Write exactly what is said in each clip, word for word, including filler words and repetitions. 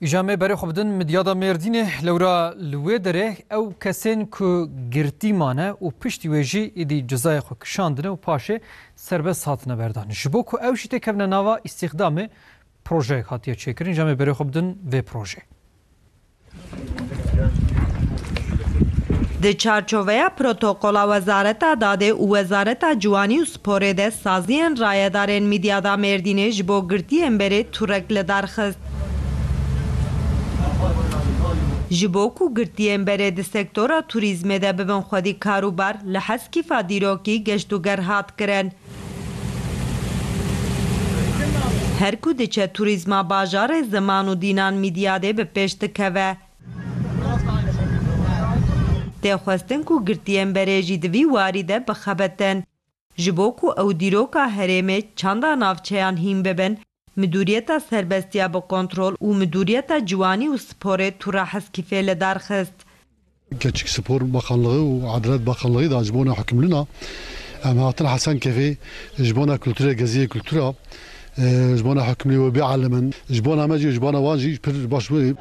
Îja me berê xwe bidin Midyada Mêrdînê. Lewra li wê derê ew kesên ku girtî mane û piştî wê jî êdî cezayê xwe kişandine û paşê serbest hatine berdan. Ji bo ku ew jî têkevine nava îstîxdamê, projeyek hatiye çêkirin. Îja me berê xwe bidin vê projeyê. Di çarçoveya protokola Wezareta Dadê û Wezareta Ciwanî û Sporê de saziyên rayedarên Midyada Mêrdînê ji bo girtiyên berê turek li dar xist. Ji bo ku girtiyên berê di sektora turîzmê de bibin xwedî karûbar, li Heskîfa dîrokî geşt û ger hat kirin. Her ku diçe turîzma bajarê ziman û dînan Midyadê bi pêş dikeve. Tê xwestin ku girtiyên berê jî di vî warî de bixebitin. Ji bo ku ew dîroka herêmê çanda navçeyan hîn bibin, Midûriyeta Serbestiya bi kontrol û Midûriyeta Ciwanî û Sporê tûra Heskîfê li dar xist. Keçik Spor Bakanlığı û Adalet Bakanlığı da ji bona hukimlina em hatin Hasankeyfê ji bona kulturê, geziyê kultura, e, ji bona hukimlî we bialimin, ji bona me jî, ji bona wan jî pir baş bû.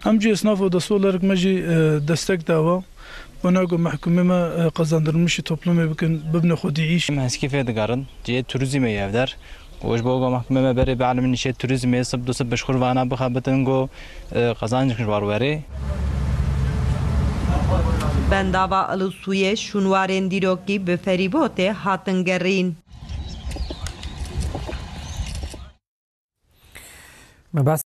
Em jî esnaf û destolêrek me jî, e, destek dawa. Bona ku mehkumê me, e, qazandırmışî toplumê bikin, bibne xwedî îş. Em Heskîfê digerin, cihê turizmê ye ev der. Û ji bo ku mehkumê me berê bialimin îşê turizmê, sib du sib bi ji xwe vana bixebitin ku, e, qezancek ji war werê. Bendava Ilisûyê şûnwarên dîrokî bi ferîbotê hatin gerîn. Me behs